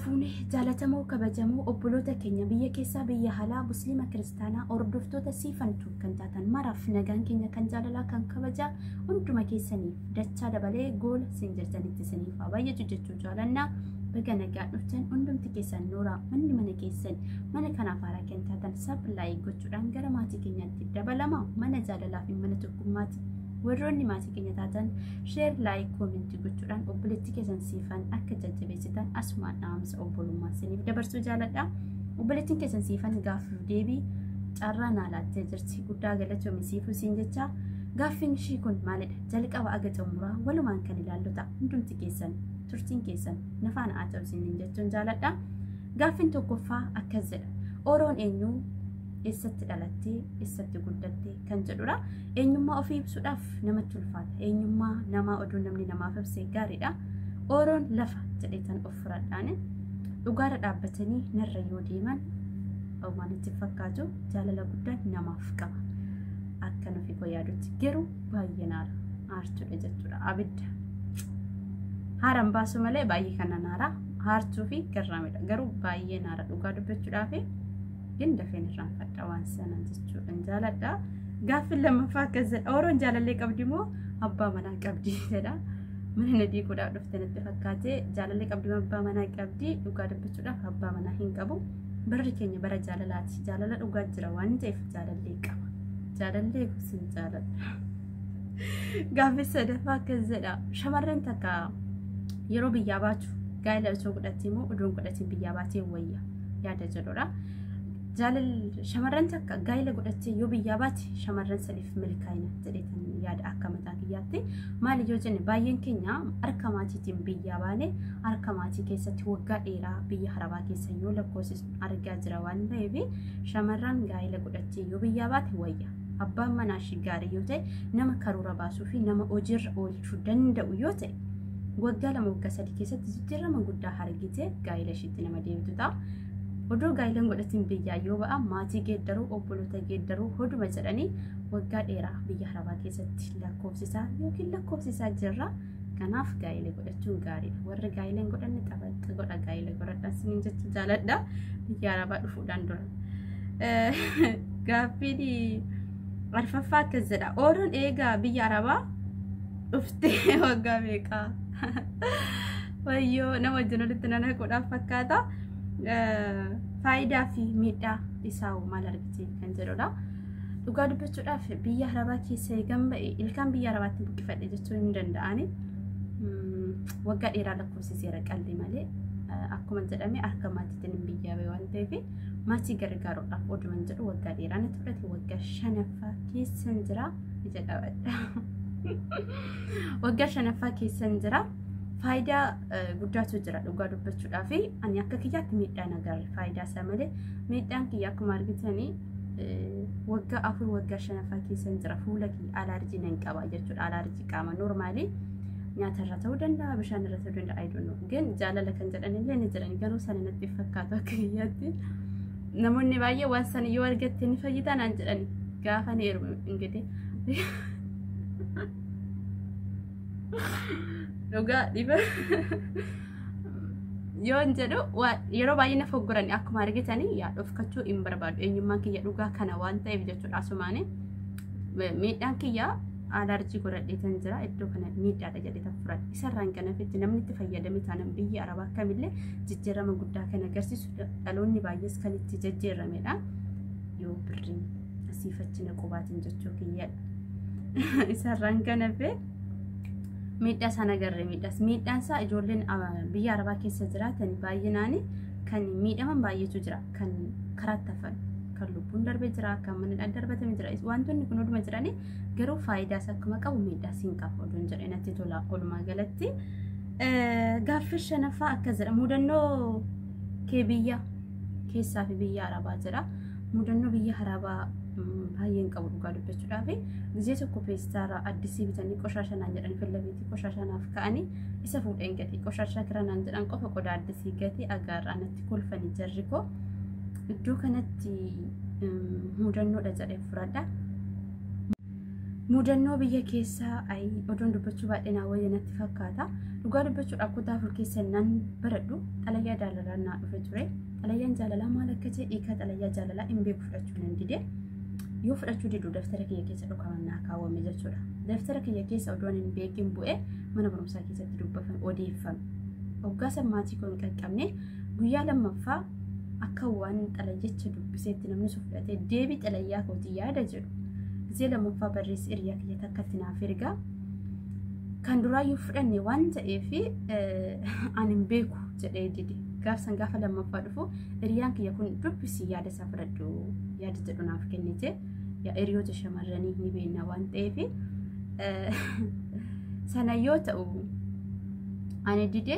Harka fuune jaalatamoo kabajamoo obboloota keenya biyya keessaa biyya alaa musliima kiristaanaa hordoftoota siifantu kan taatan maraaf nagaan keenya kan jaalalaa kan kabajaa hunduma keessaniif dachaa dabalee goola siin jirtanitti isiniif haa baay'atu jechuu jaalannaa. Baga nagaan dhuftan hundumti keessan nooraa manni mana keessan mana kanaaf haaraa kan taatan sub like gochuudhaan gara maatii keenyaatti dabalama mana jaalalaa fi mana tokkummaati. Warroonni maatii keenya taatan share, like, comment gochuudhaan obboleettii keessan siifan akka jajjabeessitan asumaan dhaamsa obbolummaa isiniif dabarsuu jaaladha. Obboleettiin keessan siifan gaaffiif deebii carraa naa laattee jirti. Guddaa galatoomi siifuu siin jecha. Gaaffiin ishii kun maalidha? Jalqaba aga xumuraa walumaan kan ilaallu ta'a. Hundumti keessan turtiin keessan nafaan haa ta'u isiniin jechuun jaaladha. Gaaffiin tokkoffaa akkas jedha. Oroon eenyu? Eessatti dhalattee, eessatti guddattee kan jedhudha. Eenyummaa ofii ibsuudhaaf namatti ulfaata. Eenyummaa namaa oduu namni namaaf ibsee gaariidha. Oroon lafa jedheetan of fudhadhaani. Dhugaarra dhaabbatanii narra yoo deeman waan itti fakkaatu jaalala guddaa namaaf qaba. Akka nufi koo yaadutti garuu baay'ee naara aartuudha jechuudha. Abidda haaraan baasu malee baay'ee kana naara aartuu fi garraamidha. Garuu baay'ee naara dhugaa dubbachuudhaaf ግን dafeen irraanfadha waan sana jechuudha jaaladha. Gaaffiin lammaffaa akkas jedha. Oroon jaalallee qabdi moo abbaa manaa qabdi jedha. Mana na diiguudhaaf dhufte natti fakkaate. Jaalallee qabdi moo abbaa manaa qabdi? Dhugaa dubbachuudhaaf abbaa manaa hin qabu. Barri keenya bara jaalalaati. Jaalala dhugaa jira waan ta'eef jaalallee qaba. Jaalallee sin jaaladha. Gaaffiin sadaffaa akkas jedha. Shamarran takka yeroo biyyaa baatu gaa'ela osoo godhattee moo oduun godhatiin biyyaa baatee wayya yaada jedhudha. Jaalal shamarran takka gaa'ela godhattee yoo biyyaa baate shamarran sadiif milkaa'ina jedheetan yaada akka mataa kiyyaatti. Maali yoo jenne, baay'een keenya harka maatiitiin biyyaa baane harka maatii keessatti waggaa dheeraa biyya harabaa keessa yoo lakkoofsisnu argaa jira waan ta'eef shamarran gaa'ela godhattee yoo biyyaa baate wayya. Abbaan manaa ishii gaarii yoo ta'e, nama karoora baasuu fi nama hojiirra oolchuu danda'u yoo ta'e, waggaa 2 waggaa 3 keessatti jijjiirama guddaa argitee gaa'ela ishiitti nama deebitu ta'a. Odoo gaa'ilaan godhatiin biyyaa yoo ba'a maatii geeddaruu, obboloota geeddaruu hoduma jedhanii waggaa dheeraa biyya harabaa keessatti lakkoofsisaa yookiin lakkoofsisaa jirra. Kanaaf gaa'ela godhachuun gaariidha. Warri gaa'ela hin godhanne xabaqa godha, gaa'ela godhadhaa isiniin jechuu jaaladha. Biyya arabaa dhufuudhaan dura. Gaaffiin arfaffaa akkas jedha. Ooroon eegaa biyya arabaa dhuftee waggaa meeqaa? Wayyoo, nama wajjin walitti nan haquudhaaf fakkaata. Faayidaa fi miidhaa isaa maal argite kan jedhudha. Dhugaa dubbachuudhaaf biyya arabaa keessa eegan ba'e ilkaan biyya arabaatti buqqifadhe jechuu hin danda'ani. Waggaa dheeraa lakkoofsiseera qalli malee akkuma jedhame harka maatiitiin biyyaa ba'e waan ta'eef maatii gargaaruudhaaf oduman jedhu waggaa dheeraa natti fudhate. Waggaa shanaffaa keessan jira, ija qabadha. Waggaa shanaffaa keessan jira. Faayidaa guddaatu jira dhugaa dubbachuudhaaf. Ani akka kiyyaatti miidhaan agarre, faayidaa isaa malee miidhaan kiyya akkuma argitanii waggaa 4 waggaa shanaffaa keessan jira, fuula kiyya alaarjii nan qaba jechuudha. Alaarjii qaama normaalii nyaatarra ta'uu danda'a, bishaan irra ta'uu danda'a, I don't know. ግን jaalala kan jedhan illee ni jiran, garuu sana natti fakkaatu akka kiyyaatti. Namoonni baay'ee waan sana yoo argatte ni fayyitaa naan jedhani gaafa ni heerume እንግዲህ dhugaa dhiba yoon jedhu yeroo baay'ee na foggoran akkuma argitanii yaa dhofkachuu hin barbaadu, eenyummaan kiyya dhugaa kana waan ta'eef jechuudha. Asumaani miidhaan kiyya alaarjii godhadheetan jira, iddoo kana miidhaadha jedheetan fudhadhe. Isarraan kan hafitti namni itti fayyadame taanaan biyya arabaa kamillee jijjiirama guddaa kan agarsiisu, dhaloonni baay'ees kan itti jijjiiramedha. Yoo birriin asiif achi na qubaatiin jechuu kiyyadha. Isarraan kan hafe miidhaa isaan agarre miidhaas miidhaan isaa ijoolleen biyya arabaa keessa jiraatan baay'inaan kan miidhaman baay'eetu jira, kan karaatti hafan, kan lubbuun darbee jira, kan mana darbatame jira. Wantoonni kun hunduma jiranii garuu faayidaas akkuma qabu miidhaas hin qabu oduun jedhee natti tola walumaa galatti. Gaaffii shanaffaa akkas jedha. Mudannoo kee biyya keessaa fi biyya arabaa jedha. Mudannoo biyya arabaa baay'een qabu dhugaa dubbachuudhaaf. Gizee tokko peestaara addisii bitanii qoshasha naan jedhan fillabeetii qoshashanaaf ka'anii isa fuudheen gate. Qoshasha kira naan jedhan qofa qodaa addisii gate agaarraa natti kolfanii jarri koo. Iddoo kanatti mudannoodha jedhee fudhadha. Mudannoo biyya keessaa odoon dubbachuu baay'ee naa wayya natti fakkaata. Dhugaa dubbachuudhaaf kutaa 4 keessa nan baradhu xalayyaa jaalalaa naa dhufe ture. Xalayyaan jaalalaa maal akka ta'e hiikaa xalayyaa jaalalaa hin beeku, fudhachuu nan dide. Yoo fudhachuu didu daftara kiyya keessa dhokaman naa kaawwame jechuudha. Daftara kiyya keessa odoon hin beekin bu'ee mana barumsaa keessatti dubbafame, odeeffame. Waggaa san maatii koo hin qaqqabne. Guyyaa lammaffaa akka waan xalayyicha dubbiseetti namni sun fudhatee deebii xalayyaa kootii yaada jedhu. Gisee lammaffaa barreessi hiriyaa kiyya takkatti naaf ergaa. Kan duraayyuu fudhanne waan ta'eef ani hin beeku jedhee dide. Gaafsan gaafa lammaffaa dhufu hiriyaan kiyya kun dubbisi, yaada isaa fudhadhu yaada jedhu naaf kennite. Hiriyoota shamarranii ni beekna waan ta'eef. Sana yoo ta'u ani dide,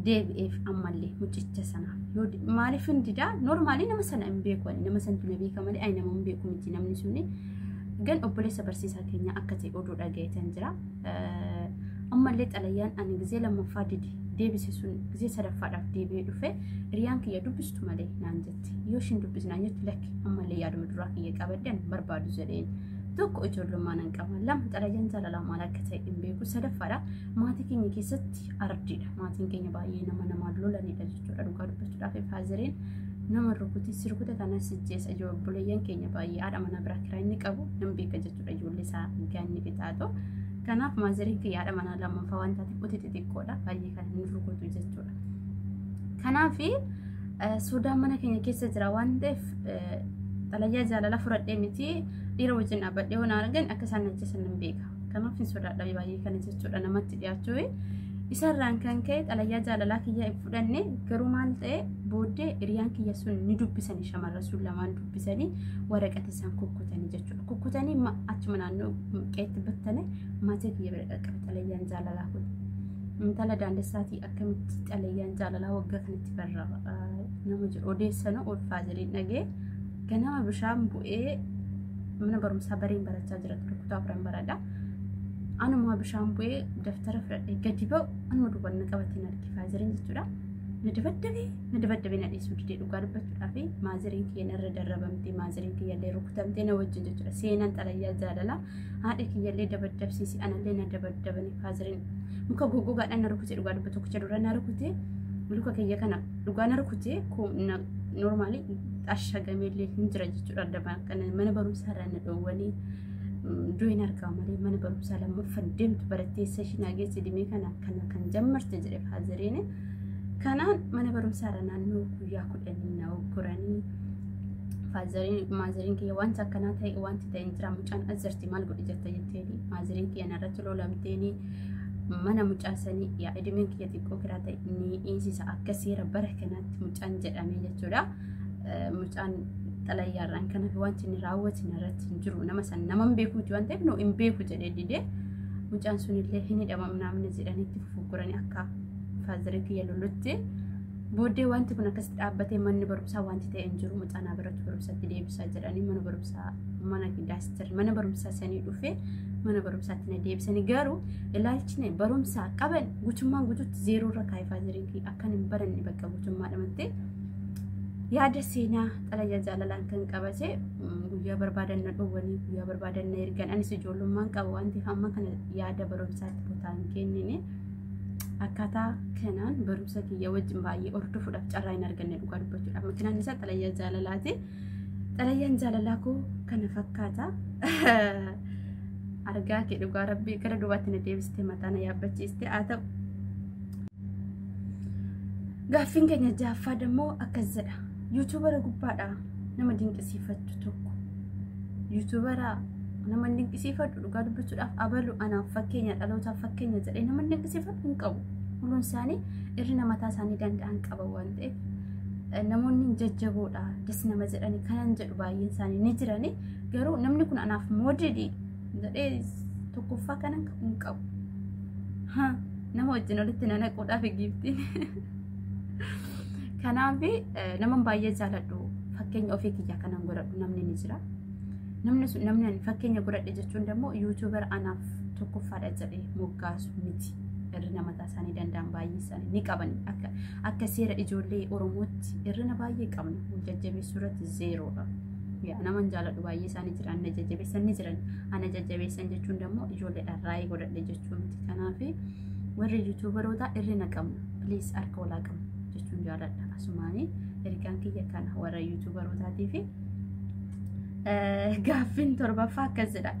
deebi'eef ammallee mucicha sanaaf. Yoo maaliif hin didaa? Normally nama sana hin beeku, ani nama santu na beeka malee ani nama hin beeku miti. Namni suni gan obboleessa barsiisaa keenya akka ta'e oduu dhagayetan jira. Ammallee xalayyaan ani gizee lammaffaa dide deebise sun gizee sadaffaadhaaf deebi'ee dhufe. Hiriyaan kiyya dubbistu malee naan jette. Yoo ishiin dubbisu naan jettu, lakki, ammallee yaaduma duraa kiyya qabadde, ani barbaadu jedheen. Tokko, ijoollummaa nan qaba. Lama, xalayyaan jaalalaa maal akka ta'e hin beeku. Sadaffaadha, maatii keenya keessatti ardiidha. Maatiin keenya baay'ee nama namaan lolanidha jechuudha. Dhugaa dubbachuudhaaf faazeriin nama rukuti, si rukute kanas jeessa. Obboleeyyan keenya baay'ee haadha manaa biraa kiraa inni qabu nan beeka jechuudha. Ijoollee isaa gaanni fixaatu. Kanaaf maazeriin kiyya haadha manaa lammaffaa waan taateef uti xixiqqoodha, baay'ee kan inni rukutu jechuudha. Kanaaf sodaan mana keenya keessa jira waan ta'eef xalayyaa jaalala fudhadhee miti, dhiira wajjin dhaabbadhee waan argan akka isaan ajjeesan nan beeka. Kanaaf hin sodaadha baay'ee kana jechuudha namatti dhiyaachuu. Isarraan kan ka'e xalayyaa jaalalaa kiyya hin fudhanne. Garuu maal ta'e? Booddee hiriyaan kiyya sun ni dubbisanii, shamarran sun lamaan dubbisanii waraqata isaan kukkutanii jechuudha. Kukkutanii achuma naannoo qeetti battane maatii kiyya bira qaqqabe xalayyaan jaalalaa kun. Intala daandessaatii akkamitti xalayyaan jaalalaa waggaa kanatti barraa nama jedhu odeessanu ulfaaziliin dhagee ganama bishaan bu'ee mana barumsaa bareen barachaa jira ture, kutaa 4 baradha. Anuma bishaan bu'ee daftara fudhadhee gadi ba'u anuma duuban na qabatee na argifaa jiran jechuudha. Na dabaddabee, na dabaddabee, na dhiisuu didee. Dhugaa dubbachuudhaaf maaziriin kiyya narra darrabamtee, maaziriin kiyya illee rukutamtee na wajjin jechuudha. Seenaan xalayyaa jaalalaa haadha kiyya illee dabaddabsiisi, anallee na dabaddabanii, faaziriin muka goggogaadhaan na rukute. Dhugaa dubbatu tokkicha dura na rukute, luka kiyya kana dhugaa na rukute, normally ashagamee illee hin jira jechuudha. Mana barumsaa irraa na dhoowwanii du'een argama malee mana barumsaa lammaffan deemtu baratteessa ishii naageessi dimee kana kana kan jammarte jedhe faaziriin. Kanaan mana barumsaa irra naannoo guyyaa 10 na oggoranii. Faazariin maazariin kiyya wanta akkanaa ta'e, wanti ta'e hin jira, mucaan as jirti, maal godhi jetta jetteeni maazariin kiyya narratti lolamteeni mana mucaasanii yaa idimeen kiyya xiqqoo kiraa ta'e ni dhiisisa akka seera bara kanaatti mucaan jedhamee jechuudha. Mucaan xalayyaarraan kanaaf wanti inni raawwate narratti hin jiru, nama san nama hin beeku miti waan ta'eef nu hin beeku jedhee didee, mucaan sunillee hin hidhama namni jedhanitti fufugguranii akka faazariin kiyya lolutti. Booddee wanti kun akkasitti dhaabbatee manni barumsaa wanti ta'e hin jiru, mucaan biratti barumsatti deebisaa jedhanii mana barumsaa mana daastar mana barumsaa sanii dhufee mana barumsaatti na deebisanii. Garuu ilaalchi barumsaa qaban guutummaan guututti zeeroo irra kaa'ee faazariin kiyya akkan hin baranne bakka guutummaa dhamattee. Yaada seenaa xalayyaa jaalalaan kan qabate guyyaa barbaadan na dhowwanii, guyyaa barbaadan na ergan. Anis ijoollummaan qaba waan ta'eef amma kana yaada barumsaatti botaan kennine. Akkaataa kanaan barumsa kiyya wajjin baay'ee hordofuudhaaf carraa hin arganne dhugaa dubbachuudhaaf. Makinaan isaa xalayyaa jaalalaati. Xalayyaan jaalalaa koo kana fakkaata. Argaa kee dhugaa rabbii gara duubaatti na deebistee mataa na yaabbachiiste haa ta'u. Gaaffiin keenya jaaffaa dammoo akkas jedha. YouTubera gubbaadha nama dinqisiifattu tokko. YouTubera nama dinqisiifadhu dhugaa dubbachuudhaaf abalu anaaf fakkeenya, dhalootaaf fakkeenya jedhee nama dinqisiifadhu hin qabu. Hundeen isaanii irrina mataa isaanii danda'an qaban waan ta'eef namoonni jajjaboodha das nama jedhani kanan jedhu baay'een isaanii ni jirani, garuu namni kun anaaf moodelii jedhee tokkoffaa kanan hin qabu. Nama wajjin walitti nanaquudhaaf giiftiin. Kanaaf nama baay'ee jaaladhu, fakkeenya ofii kiyyaa kanan godhadhu namni ni jira. Namni sun, namni ani fakkeenya godhadhe jechuun immoo YouTuber anaaf tokkoffaadha jedhee moggaasu miti. Hirrina mataa isaanii danda'an baay'ee isaanii ni qaban. Akka seera ijoollee Oromootti hirrina baay'ee qabna. Wal jajjabeessuu irratti zeeroodha. Naman jaaladhu baay'ee isaanii jiran, ana jajjabeessan ni jiran. Ana jajjabeessan jechuun immoo ijoolleedhaan raayii godhadhe jechuu miti. Kanaaf warri yuutuubarootaa irrina qabna, please harka walaa qabna jechuun jaaladha. Asumaanii ergaan kiyya kana warra yuutuubarootaatii fi gaaffiin torbaffaa akkas jedha.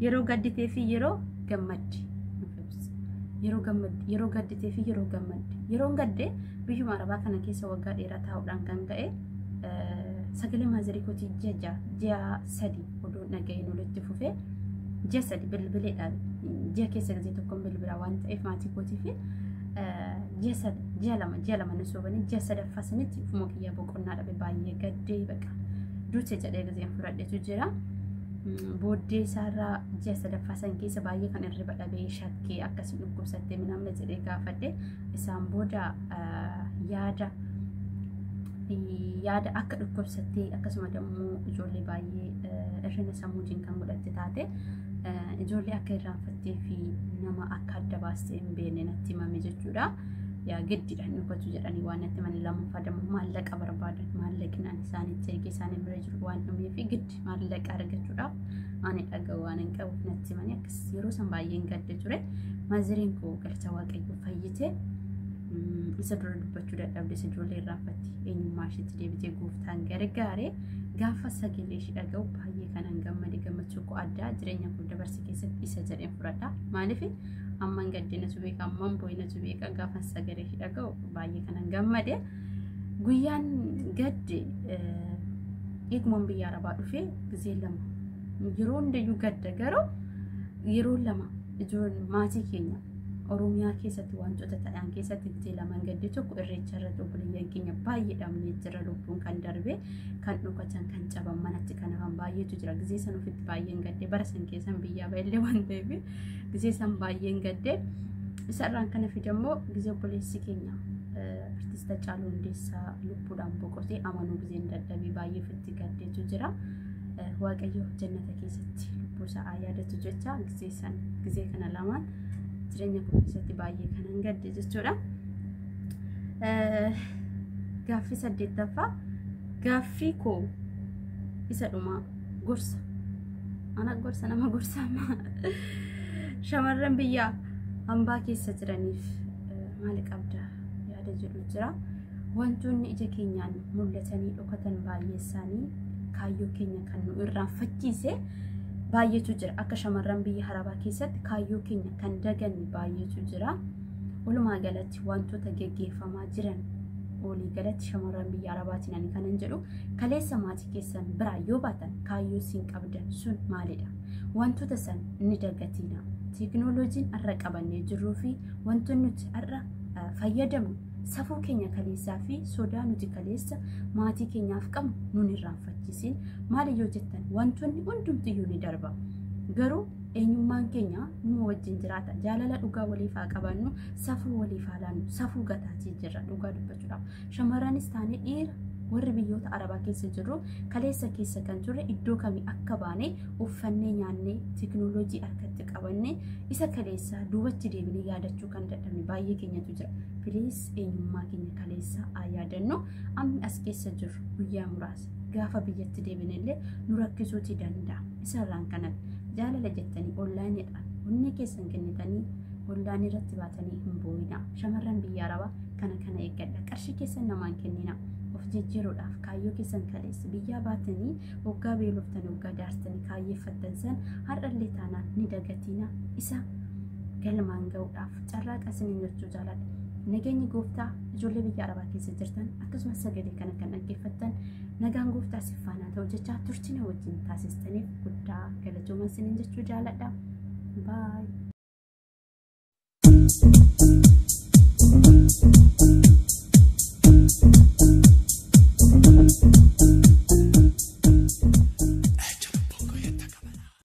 Yeroo gadditee fi yeroo gammadde. Yeroo gammadde, yeroo gadditee fi yeroo gammadde. Yeroon gadde biyyuma arabaa kana keessa waggaa dheeraa taa'uudhaan kan ka'e sagalee maazarii kootii ji'a 6, ji'a 3 odoo dhaga'een walitti fufee ji'a 3 bilbileedhaan, ji'a keessa gizee tokkoon bilbilaa waan ta'eef maatii kootii fi ji'a 3, ji'a 2, ji'a 2 na soobanii ji'a sadaffaa sanitti ufuma kiyyaa boqonnaa dhabe, baay'ee gaddee baqa duute jedhee gizeen fudhadhetu jira. Booddee isaarraa ji'a sadaffaa san keessa baay'ee kan irriba dhabee shakkee akkasii dhukkubsattee minamna jedhee gaafadhe. Isaan booda yaada akka dhukkubsattee, akkasuma immoo ijoollee baay'ee hir'ina sammuutiin kan godhatte taate, ijoollee akka irraanfattee fi nama akka adda baastee hin beekne natti himame jechuudha. Yaa giddiidha hin dhukatu jedhanii waan natti himanii. Lammaffaa immoo maallaqa barbaadan, maallaqinaan isaanitti ergee isaanii bira jiru waan dhumee fi giddi maallaqa argachuudhaaf ani dhaga'u waan hin qabuuf natti himanii akkas yeroo san baay'een gadde ture. Maaziriin koo galcha Waaqayyoo fayyite. Isa dura dubbachuu dadhabde, isa ijoollee irraanfatti, eenyummaa isheetti deebitee gooftaan gargaare. Gaafa sagalee ishee dhaga'u baay'ee kanan gammade, gammachuu koo addaa jireenya koo dabarse keessatti isa jedheen fudhadha. Maaliif amman gaddinatu beeka, amman boo'inatu beeka. Gaafa sagalee ishee dhaga'u baay'ee kanan gammade. Guyyaan gadde eegumaan biyya arabaa dhufee gizee lama, yeroo hundayyuu gadda, garuu yeroo lama ijoollee maatii keenya Oromiyaa keessatti wantoota ta'an keessatti gizee lamaan gadde. Tokko irreecha irratti obboleeyyan keenya baay'ee dhabnee jira, lubbuun kan darbe, kan dhokatan, kan caban, manatti kan hafan baay'eetu jira. Gizee san ofitti baay'een gadde, bara san keessan biyyaa baay'ee waan ta'eef gizee san baay'een gadde. Isarraan kana fidammoo gizee obboleessi keenya artist Haacaaluu Hundeessaa lubbuudhaan boqotee amanuu gizeen dadhabee baay'ee ofitti gaddeetu jira. Waaqayyo jannata keessatti lubbuu isaa yaadatu jecha gizee san, gizee kana lamaan jireenya koo keessatti baay'ee kanan gadde jechuudha. Gaaffii saddeettaffaa, gaaffii koo isa dhumaa, gorsa. Ana gorsa nama gorsaa shamarran biyya hambaa keessa jiraniif maali qabda yaada jedhu jira. Wantoonni ija keenyaan mul'atanii dhokatan baay'ee isaanii kaayyoo keenya kan nu irraanfachiise baay'eetu jira. Akka shamarran biyya arabaa keessatti kaayyoo keenya kan daganne baay'eetu jira. Walumaa galatti wantoota geggeeffamaa jiran walii galatti shamarran biyya arabaatiin ani kanan jedhu, kaleessa maatii keessan biraa yoo baatan kaayyoo siin qabdan sun maalidha? Wantoota san ni dagatina. Teekinooloojiin har'a qabannee jirruu fi wantoonni nuti har'a fayyadamnu safuu keenya kaleessaa fi sodaa nuti kaleessa maatii keenyaaf qabnu nun irraanfachiisin. Maali yoo jettan, wantoonni hundumtiyyuu ni darba. Garuu eenyummaan keenya numa wajjin jiraata. Jaalala dhugaa waliif haa qabaannu, safuu waliif haa laannu, safuu gataatii jirra dhugaa dubbachuudhaaf. Shamarranis taane dhiira warri biyyoota arabaa keessa jirru kaleessa keessa kan turre, iddoo kamii akka baane, uffannee, nyaannee, teekinooloojii harkatti qabannee isa kaleessaa duubatti deebinee yaadachuu kan dadhabne baay'ee keenyatu jira. Please eenyummaa keenya kaleessaa haa yaadannu. Ammi as keessa jirru guyyaa muraasa, gaafa biyyatti deebinellee nu rakkisuutii danda'a. Isarraan kanan jaalala jettanii onlaayiniidhaan onnee keessan kennitanii onlaayinii irratti baatanii hin boo'inaa. Shamarran biyya arabaa kana kana eeggadha. Qarshii keessan namaan kennina. Of jijjiiruudhaaf kaayyoo keessan kaleessa biyyaa baatanii waggaa beeloftanii, waggaa daartanii kaayyeeffattan san har'allee taanaan ni dagatina. Isa galmaan ga'uudhaaf carraaqa isiniin jechuu jaaladha. Nageenyi gooftaa ijoollee biyya arabaa keessa jirtan, akkasumas sagalee kana kan dhaggeeffattan, nagaan gooftaa siffaanaa ta'u jecha turtina wajjin taasistaniif guddaa galatoomaa isiniin jechuu jaaladha. Baay.